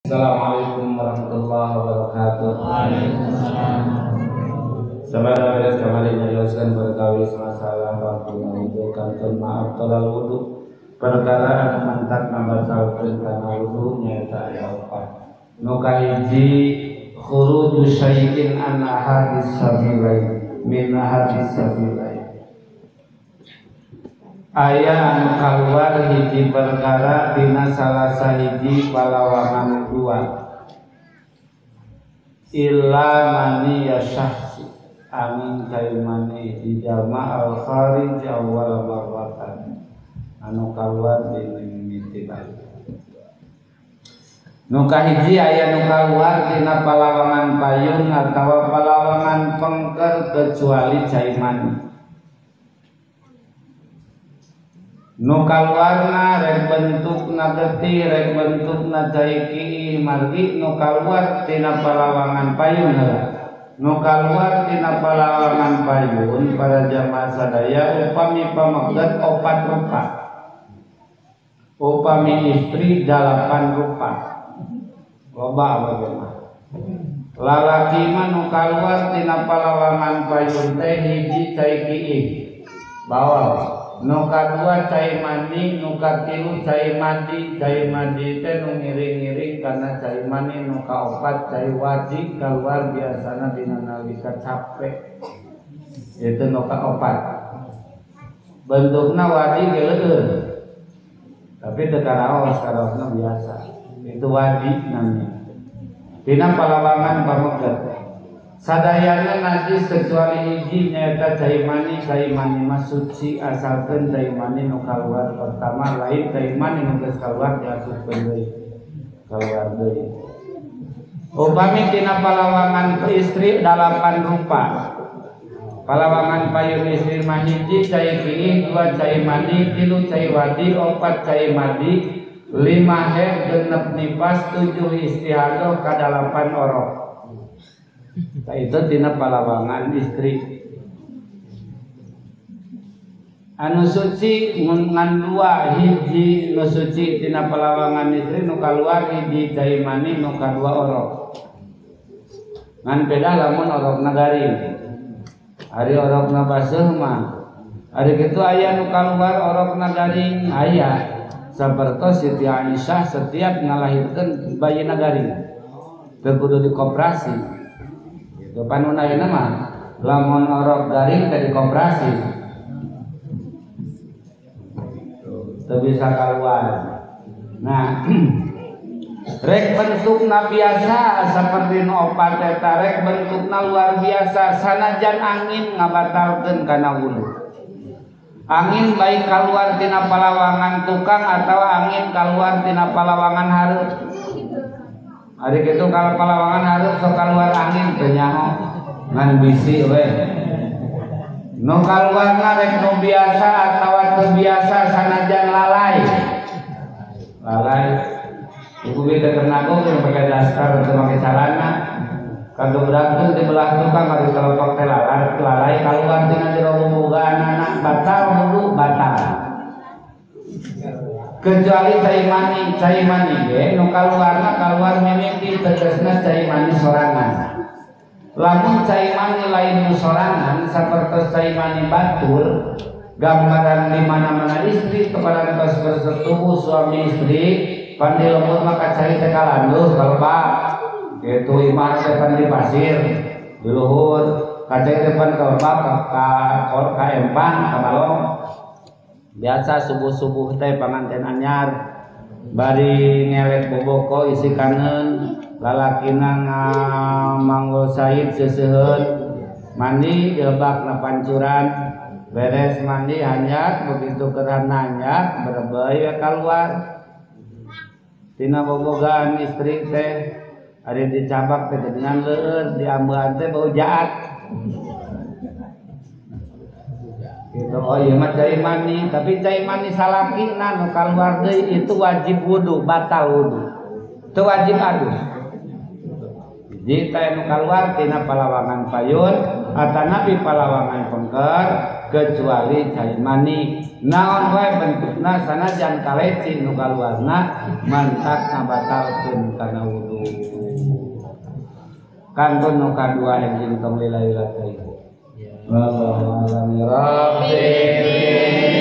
Assalamualaikum warahmatullahi wabarakatuh. Waalaikumsalam. Sabada beres kamari nyarioskeun perkawis masalah waktu wudu kantun maaf tolal wudu. Perkara anu mantak ngabatalkeun kana wudu nyaeta aya opat. Nu kahiji khuruju syai'in an ahadis sabilain min ahadis sabilain. Aya anu kaluar hiji perkara dina salah sahiji palawangan dua illa mani yasahsi angin cai mani dijama al kharij awal marwatan anu kaluar di mimiti balik. Nu kahiji aya nu kaluar dina palawangan payun atawa palawangan pengker kecuali cai mani. Nu kaluarna rek bentukna getih rek bentukna cai kiih margi nu kaluar tina palawangan payun heula. Nu kaluar tina palawangan payun para jamaah sadaya upami pamegat opat rupa. Upami istri 8 rupa. Loba bagaimana? Lalaki mah nu kaluar tina palawangan payun teh hiji cai kiih. Bawal. Nu kadua cai mani, nu katilu cai madi, cai madi teh nu ngiring-ngiring karena cai mani, nu kaopat cai wajib keluar biasana dina nalika capek. Itu nu kaopat. Bentukna wadi geleueur. Tapi teu karaos, karaosna biasa. Itu wadi namanya. Dina palawangan pamegat. Sadayana najis kecuali hiji nyaeta cai mani, cai mani mah suci asalkeun cai mani nu kaluar pertama lain cai mani nu geus kaluar diasupkeun deui kaluar deui. Upami tina palawangan istri 8 rupa. Palawangan payun istri mah hiji cai kiih, 2 cai mani, 3 cai wadi, 4 cai madi, 5 haid, 6 nifas, 7 istihadah, ka 8 orok. Nah, itu tina palawangan istri. Anu suci ngan dua hiji nu suci tina palawangan istri nu kaluar hiji cai mani nu kadua orok. Ngan beda lamun orokna garing. Ari orokna baseuh mah. Ari kitu aya nu kaluar orokna garing aya. Sapertos Siti Aisyah setiap ngalahirkeun bayina garing. Teu kudu dikoperasi. Panuna ayeuna mah lamun orok garing teh dikoperasi teu bisa kaluar. Nah, rek bentukna biasa saperti nu opat eta rek bentukna luar biasa sanajan angin ngabatalkeun kana wudu. Angin baik kaluar tina palawangan tukang atawa angin kaluar tina palawangan hareup. Ari kitu kalau palawangan hareup sok kaluar angin teu nyaho ngan bisi we. Nu kaluarna rek nu biasa atawa teu biasa sanajan lalai. Lalai ibu teh keur yang pakai daster teu make calana. Kagebrakeun di belah tukang ari kalopak teh lalai kaluar tina jero bobogaan anak batal wudu batal. Kecuali cai mani ge nu kaluarna kaluar mimiti tegasna cai mani sorangan. Lamun cai mani lain nu sorangan sapertos cai mani batur, gambaran di mana-mana istri keparantos bersetubuh suami istri pan di lembur maka cai teh kalanduh kalebak kitu imah teh pan di pasir di luhur kacai teh pan kalebak ka empang ka balong. Biasa subuh-subuh teh panganten anyar bari ngelek boboko isi kanen lalakina ngamanggul said seseuheun mandi dilebakna pancuran beres mandi hanyat begitu keran hanyat berebeuy we kaluar tina bobogaan istri teh ari dicabak teh dengan leueur diambean teh bau jaat. Gitu. Oh iya mah cai mani, tapi cai mani salakina nu kaluar deui itu wajib wudu, batal wudu. Teu wajib adus. Jadi teh nu kaluar tina palawangan payun atanapi palawangan pengker kecuali cai mani. Naon wae bentukna sanajan kaleci nu kaluarna mantak ngabatalkeun kana wudu. Kantun nu kadua enjing tong lila-lila teuing. Wallahu a'lam. Rabbi.